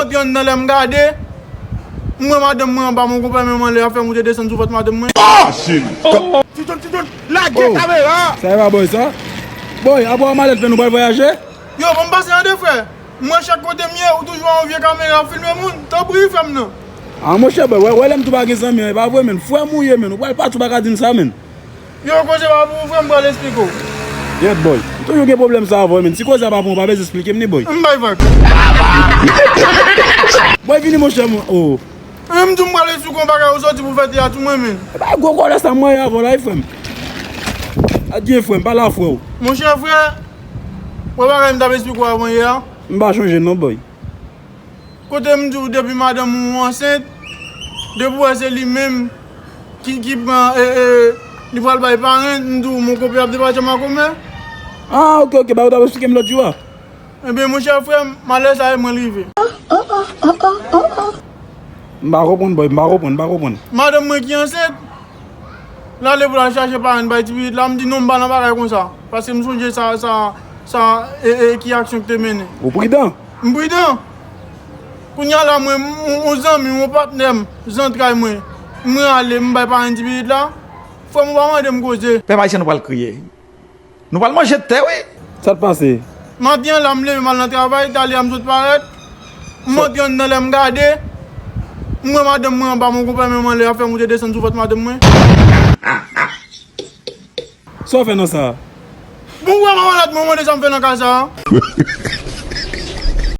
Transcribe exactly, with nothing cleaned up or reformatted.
antre anndan, lè m gade, m wè madanm mwen anba, mon konpè menm anlè ap fè moute desann sou vant madanm mwen. Titon, Titon, lage kamera! Sa e pa bòy sa? Bòy, apre w malèt fè nou pral vwayaje? Yo, ban m pase tande, frè. M wè chak kote m ye, ou toujou ak yon vye kamera ap filme moun. Tanpri, frè m nan. Ah, monchè, bòy, wè, wè lè m tou pa gen zanmi an, e pa vre, menn. Frè m ou ye, menn. Ou pral pati, ou pa ka di m sa, menn. Yo, koze pa pou ou, frè m, pral esplike w. Yèt, bòy. M toujou gen pwoblèm sa avè w, menn. Si koze a pa pou ou, pa bezwen esplike m ni, bòy. M bay vag. Bòy, vini, monchè, mwen. Oh. M di w m pral esplike w yon bagay, ou sòti pou fè teyat sou mwen, menn. E pa gwo kòlè sa mwen ye avè w la, wi, frè m. Adye, frè m, pale a frè w. Monchè, frè, wè bagay m t ap esplike w avan yè a? M pa chonje non, bòy. Kote m di w depi madanm ou ansent, depi w wè se li menm ki, ki pran, e, e, li pral bay paren, m di w mon konpè ap depatye makomè. Ah, ok, ok, bagay ou t ap esplike m lòt jou a. Ebyen, monchè frè m, malè sa e mwen l rive. M pa konprann, bòy, m pa konprann, m pa konprann. Madanm mwen ki ansent, l ale pou l al chache paren bay ti pitit la, m di non, m pa nan bagay konsa. Paske m sonje sa, sa, sa, e, e, ki aksyon ki te mennen. Ou pridan? M pridan. Kounye a la, mwen, m, yon zanmi m, yon patnè m, zantray mwen, mwen ale, m bay paren ti pitit la. Frè m, ou pa mande m koze. Pèp ayisyen, nou pral kriye. Nou pral manje tè, wi. Sa t pase? Maten an la, m leve m al nan travay, talè a m sot parèt. M antre anndan, lè m gade, m wè madanm mwen anba, mon konpè menm anlè ap fè moute desann sou vant madanm mwen. Sa w fè nan sa? Bon, ou wè m a malad, mwen mande sa m fè nan kay sa a.